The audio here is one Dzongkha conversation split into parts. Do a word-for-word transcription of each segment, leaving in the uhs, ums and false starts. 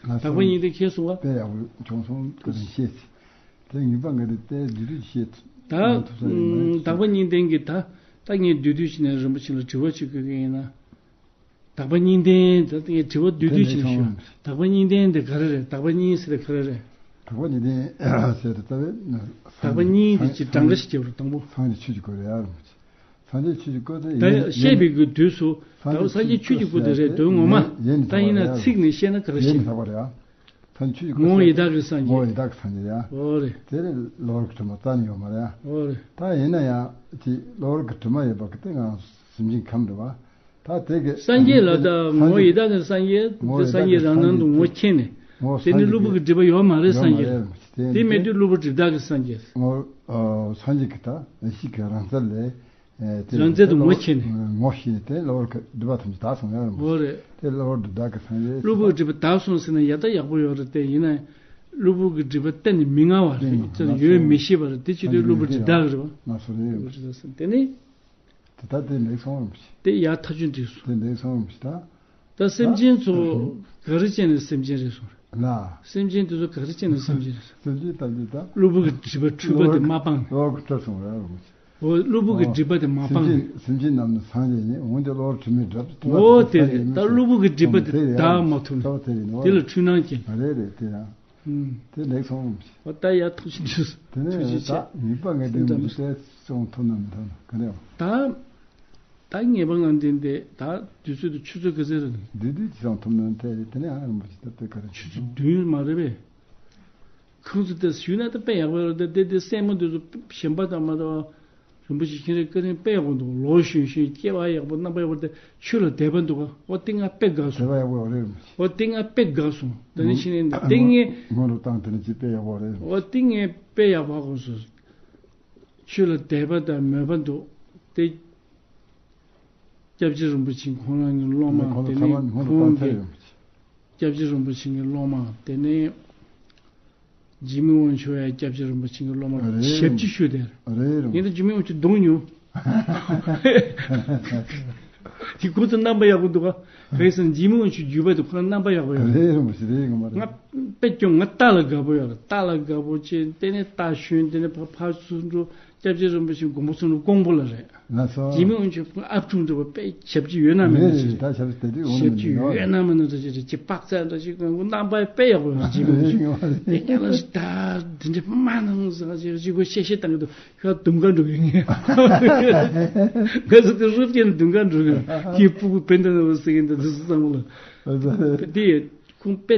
དག་པ་གཉིས་ལྡན་ཁེལ་སོང་བ། དཔེ་ཡག་པོ་བྱུང་སོང་། ཁོ་རང་བཤད་ཅི། དེ་ངེས་པ་ང་དེ་ལྟའི་བསྡུས་བསྡུས་བཤད་ད། ཐུབ་ས་ཡིན་མ་རེད། དག་པ་གཉིས་ལྡན་གྱི་ད་ད་ངས་བསྡུས་བསྡུས་བྱས་ནས་རིན་པོ་ཆེ་ལ་དྲི་བ་ཅིག་བཀོད་ཀྱི་ཡིན་ན། དག་པ་གཉིས་ལྡན་ད་ངས་དྲི་བ་བསྡུས་བསྡུས་བྱས་ནས་ཞུ། དག་པ་གཉིས་ལྡན་དེ་ག་རེ་རེད། དག་པ་གཉིས་ཟེར་དེ་ག་རེ་རེད། དག་པ་གཉིས་ལྡན་ཟེར་དེ་ལྟ་བས་ན། དག་པ་གཉིས་དེ་ཅིག་གྲངས་ཀ་ཞིག་བརྒྱབ་རོགས་དང་པོ། སངས་རྒྱས་ཆོས་ཀྱི་སྐུ་རེད་ཡ། སངས་རྒྱས་ཆོས་ཀྱི་སྐུ་དེ་ད་ཡིན་བཤད་པའི་གི་དུས་སུ་ད་སངས་རྒྱས་ཆོས་ཀྱི་སྐུ་དེ་རེད་དོན་ངོ་མ། ཡིན་ད་ཡིན་ན་ཚིག་ནས་བཤད་ན་ག་རེ་ཡིན་བཤད། དག་པ་རེད་ཡ། ད་ཆོས་ཀྱི་སྐུ་ངོ་བོ་ཡི་དྭགས་ཀྱི་སངས་རྒྱས། ངོ་བོ་ཡི་དྭགས་ཀྱི་སངས་རྒྱས་ཡ། འོ་རེད། དེ་ནི་གློ་བུར་གྱི་དྲི་མ་རྩ་ནས་ཡོད་མ་རེད་ཡ། འོ་རེད། ད་ཡིན་ན་ཡང་དེ་གློ་བུར་གྱི་དྲི་མ་ཡོད་པ་གི་དེ་ང་སེམས་ཅན་ཁམས་རེད་བ། ད་དེ་གི་སངས་རྒྱས་ལ་ད་ངོ་བོ་ཡི་དྭགས་ཀྱི་སངས་རྒྱས། ངོ་བོ་དེ་སངས་རྒྱས་རང་སྣང་དུ་ངོ་མཁྱེན་ནས། ངོ་བོ་དེ་ནི་སངས་རྒྱས་གློ་བུར་གྱི་སྒྲིབ་པ་ཡོད་མ་རེད། ཡོད་མ་སངས་རྒྱས། རེད། དེ་དེ་མེད་དུས་གློ་བུར་སྒྲིབ་དག་གི་སངས་རྒྱས། ངོ་བོ་སངས་རྒྱས་ཀྱི་ད་ཡེ་ཤེས་ཀྱི་རང་རྩལ་ལས། ཨེ་དེ་རང་རྩལ་དུ་ངོ་མཁྱེན་ནས། ངོ་ཤེས་ནས་དེ་གློ་བུར་གྱི་སྒྲིབ་པ་ཐམས་ཅད་དག་སོང་ཡ། འོ་རེད། དེ་གློ་བུར་སྒྲིབ་དག་གི་སངས་རྒྱས། གློ་བུར་སྒྲིབ་པ་དག་སོང་ཟེར་ན་ཡ་ད་ཡག་པོ་ཡོད་རེད། དེ་ཡིན་ན་གློ་བུར་གྱི་སྒྲིབ་པ་གཏན་ནས་མི་མངའ་བ་རེད། ཡོད་མི་ཤེས་པ་རེད། དེ་ཅི་དུས་གློ་བུར་སྒྲིབ་དག་རེད་བ། ང་སོ་རེད། དེ་ནི། དེ་ལྟ་དེ་ལེགས་སོང་རམ་ཤི། དེ་ཡར་ཐག་ཆོད་འགྲིག་སོང་། དེ་ལེགས་སོང་རམ་ཤི་ད། ད་སེམས་ཅན་ཚོ་ག་རེ་བྱས་ནས་སེམས་ཅན་རེད་སོང་། ལ། སེམས་ཅན་དེ་ཚོ་ག་རེ་བྱས་ནས་སེམས་ཅན་རེད་སོང་། སེམས་ཅན་ད་དེ་ད། གློ་བུར་གྱི་སྒྲིབ་པ་འཁྲུལ་པ་དེ་མ་སྤངས་ནས། གློ་བུར་གྱི་སྒྲིབ་པ་དེ་མ་སྤངས་ནས། སེམས་ཅན་རྣམས་ནི་སངས་རྒྱས་ཡིན། འོན་ཏེ་གློ་བུར་དྲི་མས་བསྒྲིབས་ཏེ། འོ་དེ་རེད། ད་གློ་བུར་གྱི་སྒྲིབ་པ་དེ་དག་མ་ཐུབ་ནས། དེ་ལ་འཁྲུལ་སྣང་སྐྱེས། རེད་རེད་དེ་ཡང་། ཨུམ། དེ་ལེགས་སོང་རམ་ཤི། འོ་ད་ཡ་ཐུགས་རྗེ་ཆེ། དེ་ནས་ད་ངེས་པ་ངེས་དོན་མི་ཤེས་སོང་ཐུབ་ན་མི་ཐུབ་ན་ག་རེ་ཡང་། ད་ད་ངེས་པ་ངེས་དོན་དེ་ད་དུས་ཚོད་དུ་ཆུ་ཚོད་ག་ཚོད་རེད། དུས་དུས་ཅི་སོང་ཐུབ་ན་དེ་དེ་ནས་ཨ་རིན་པོ་ཆེ་ད་དེ་ག་རེ་ཆུ་ཚོད་བདུན་མ་རེད་པས། ཁོང་ཚོ་དེ་ཞུས་ན་ད་དཔེ་ཡག་པོ་རེད། དེ་དེ་སྲས་མོ་དེ་ཚོ་གཞན་པ་དང་མ་འདྲ་བ། རིན་པོ་ཆེ་མཁྱེན་རེ་བཀའ་དྲིན་དཔེ་ཡག་པོ་འདུག། ལོ་གཞོན་གཞོན་སྐྱེ་བ་ཡག་པོ་རྣམ་པ་ཡག་པོ་དེ་ཆོས་ལ་དད་པ་འདུག་ག། འོ་དེ་ང་དཔེ་དགའ་སོང་། དད་པ་ཡག་པོ་རེད། འོ་དེ་ང་དཔེ་དགའ་སོང་། ད་ནི་ཕྱི་ནས་འདི་དེ་ངས་སྔོན་རུ་བཏང་དེ་ནི་ཅི་དཔེ་ཡག་པོ་རེད། འོ་དེ་ངས་དཔེ་ཡག་པོ་གོ་སོང་། ཆོས་ལ་དད་པ་དང་མོས་པ་འདུག། དེ་སྐྱབས་རྗེ་རིན་པོ་ཆེ་ཁོང་རང་གི་སློབ་མ། དེ་ནས་ཁོང་གི་སྐྱབས་རྗེ་རིན་པོ་ཆེ་གི་སློབ་མ། དེ་ནས་འཇིགས་མེད་དབང་ཕྱུག་ཡང་སྐྱབས་རྗེ་རིན་པོ་ཆེ་གི་སློབ་མ་རེད། ཞབས་ཕྱི་ཞུ་དེ་རེད། ཡིན་ན་འཇིགས་མེད་དབང་ཕྱུག་གདོང་ཉུང་། དེ་ཁོ་ཚོ་རྣམ་པ་ཡག་པོ་འདུག་ག། ག་རེ་ཟེར་ན་འཇིགས་མེད་དབང་ཕྱུག་བརྒྱུད་པ་དེ་ཁོ་རང་རྣམ་པ་ཡག་པོ་ཡོད་རེད། རེད་རེད་མ་གཞི་རེད་ངོ་མ་རེད། ང་དཔེ་སྐྱོ་ང་རྟ་ལ་དགའ་པོ་ཡོད་རེད། རྟ་ལ་དགའ་པོ་བྱས་དེ་ནས་རྟ་ཞོན་དེ་ནས་ཕར་ཕར་ཚུར་འགྲོ། སྐྱབས་རྗེ་རིན་པོ་ཆེ་དགོངས་པ་ཚུར་འགྲོ་ཀོང་པོ་ལ་རེད། ལགས་སོ། འཇིགས་མེད་དབང་ཕྱུག་ཨབ་ཆུང་འདྲ་བ་དཔེ་ཞབས་ཕྱི་ཡོད་ན་མེད་ན་ཅིག་རེད། ད་ཞབས་ཕྱི་དེ་དུས་འོང་ཞབས་ཕྱི་ཡོད་ན་མེད་ན་འདྲ་ཅིག་རེད། ཅིག་པག་ཚ་འདྲ་ཅིག་རྣམ་པ་དཔེ་ཡག་པོ་ཡོད་རེད། འཇིགས་མེད་དབང་ཕྱུག་དེ་ཀྱང་ལ་ད་དེ་འདྲ་མ་གནང་ཟེར་ཅིག་ཅིག་གོ་ཤེས་ཤེས་བཏང་གི་འདུག། ཤ་དུམ་ག་འགྲོ་གི་ངས་ང་ཚོ་དེ་རུབ་ཀྱང་དུམ་ག་འགྲོ་གི། ཁྱེད་སྤུ་གུ་བན་དེ་ནས་ཟེར་གི་འདུག། དེ་ཚོ་ཚང་མ་ལ་དེ་ཁོང་དཔེ་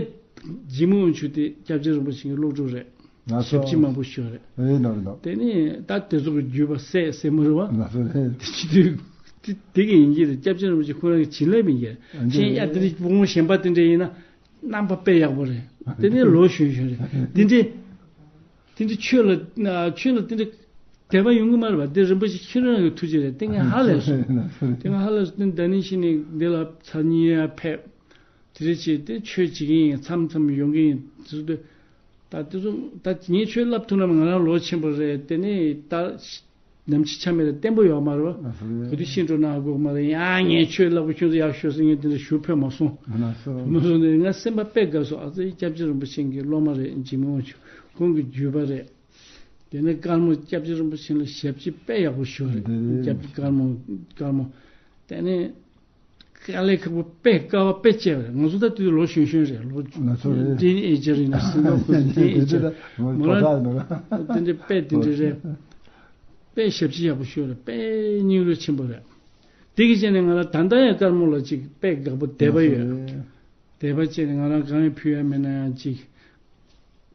འཇིགས་མེད་དབང་ཕྱུག་དེ་སྐྱབས་རྗེ་རིན་པོ་ཆེ་གི་སློབ་ཕྲུག་རེད། ལགས་སོ། ཞབས་ཕྱི་མང་པོ་ཞུ་བ་རེད། རེད་ལགས་རེད་ལགས། དེ་ནས་ད་དེ་ཚོ་གི་བརྒྱུད་པ་སྲས་སྲས་མོ་རེད་བ། ལགས་སོ་རེད། དེ་ཅི་དུས་དེ་དེ་གི་ཡིན་གྱི་རེད། སྐྱབས་རྗེ་རིན་པོ་ཆེ་ཁོ་རང་གི་བྱིན་རླབས་ཡིན་གྱི་རེད། ཨ་གཞན་ཡ་དེ་འདྲ་བུ་མོ་གཞན་པ་དེ་འདྲ་ཡིན་ན་རྣམ་པ་དཔེ་ཡག་པོ་རེད། དེ་ནས་ལོ་གཞོན་གཞོན་རེད། དེ་འདྲ་དེ་འདྲ་ཆོས་ལ་ཨ་ཆོས་ལ་དེ་འདྲ་དད་པ་ཡོང་གི་མ་རེད་པ། དེ་རིན་པོ་ཆེ་ཁྱེད་རང་གི་ཐུགས་རྗེ་རེད། དེ་ངས་ཧ་ལས་སོང་། དེ་ངས་ཧ་ལས་སོང་། དེ་ད་ནི་ཕྱི་ནས་འདི་ལ་ཚར་གཉིས་ཡ་ཕེབས། དེ་རེད་ཅེས་དེ་ཆོས་བྱེད་ཀྱི་ཡིན། མཚམས་མཚམས་ཡོང་གི་ཡིན། དེ་ཚོ་དེ་ད་དེ་ཚོ་ད་ངས་ཆོས་བསླབ་ཐུབ་ན་ང་རང་ལོ་ཆེན་པོ་རེད། དེ་ནས་ད་ནམ་འཆི་ཆ་མེད་རེད། བརྟན་པོ་ཡོད་མ་རེད་བ། ཨ་ཧུ། ག་དུས་ཤི་འགྲོ་ན་ཧ་གོ་མ་རེད། ཡང་ངས་ཆོས་བསླབ་གི་ཁྱོད་ཚོ་ཡག་ཤོས་ཟེར་ངས་དེ་འདྲ་ཞུ་ཕོད་མ་སོང་། ཨ་ན་སོ། མ་སོང་ནས་ང་སེམས་པ་དཔེ་དགའ་སོང་། ཨ་ཙི་སྐྱབས་རྗེ་རིན་པོ་ཆེ་གི་སློབ་མ་རེད། འཇིགས་མེད་དབང་ཕྱུག་ཁོང་གི་བརྒྱུད་པ་རེད། དེ་ནས་དཀར་མོ་སྐྱབས་རྗེ་རིན་པོ་ཆེ་ལ་ཞབས་ཕྱི་དཔེ་ཡག་པོ་ཞུ་རེད། དེ་རེད། སྐྱབས་རྗེ་དཀར་མོ་དཀར་མོ། དེ་ནས་དཀའ་ལས་ཁག་པོ་དཔེ་དཀའ་བ་དཔེ་སྤྱད་པ་རེད། ང་ཚོ་ད་དུས་ལོ་གཞོན་གཞོན་རེད། ལོ་ང་ཚོ་རེད། ཏིན་ཨེ་ཇར་ཡིན་ན་སྲིད་ལོ་ཁོ་ཚོ་ཏིན་ཨེ་ཇར། མོ་རང་དེ་འདྲ་དཔེ་དེ་འདྲ་རེད། དཔེ་ཞབས་ཕྱི་ཡག་པོ་ཞུ་རེད། དཔེ་སྙིང་རུས་ཆེན་པོ་རེད། དེ་གི་ཆ་ནས་ང་ལ་ད་ལྟ་ཡང་དཀར་མོ་ལ་ཅིག་དཔེ་དགའ་པོ་དད་པ་ཡོད། དད་པ་བྱས་ནས་ང་རང་གང་ཡང་ཕུལ་ཡ་མེད་ན་ཡང་ཅིག་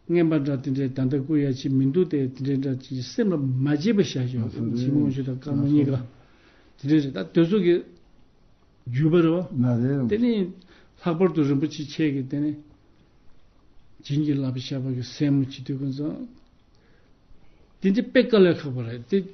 རྔན་པ་འདྲ་དེ་འདྲའི་ད་ལྟ་བསྐུར་ཡ་ཅིག་མི་འདུག་སྟེ། དེ་འདྲའི་འདྲ་ཅིག་སེམས་ལ་མ་བརྗེད་པ་བཞག་ཞོག། ཨ་ཙི། འཇིགས་མེད་དབང་ཕྱུག་དང་དཀར་མོ་གཉིས་ཀ་དེ་འདྲའི་རེད། ད་དེ་ཚོ་གི་བརྒྱུད་པ་རེད་བ། ན་རེད། དེ་ནི་ལྷག་པར་དུ་རིན་པོ་ཆེ་ཁྱེད་ཀྱིས་དེ་ནི་བྱིན་གྱིས་བརླབས་བཞག་པ་གི་སྲས་མོ་བྱེད་དུས་ཀུན་སང་དེ་འདྲའི་དཔེ་དཀའ་ལས་ཁག་པོ་རེད་དེ།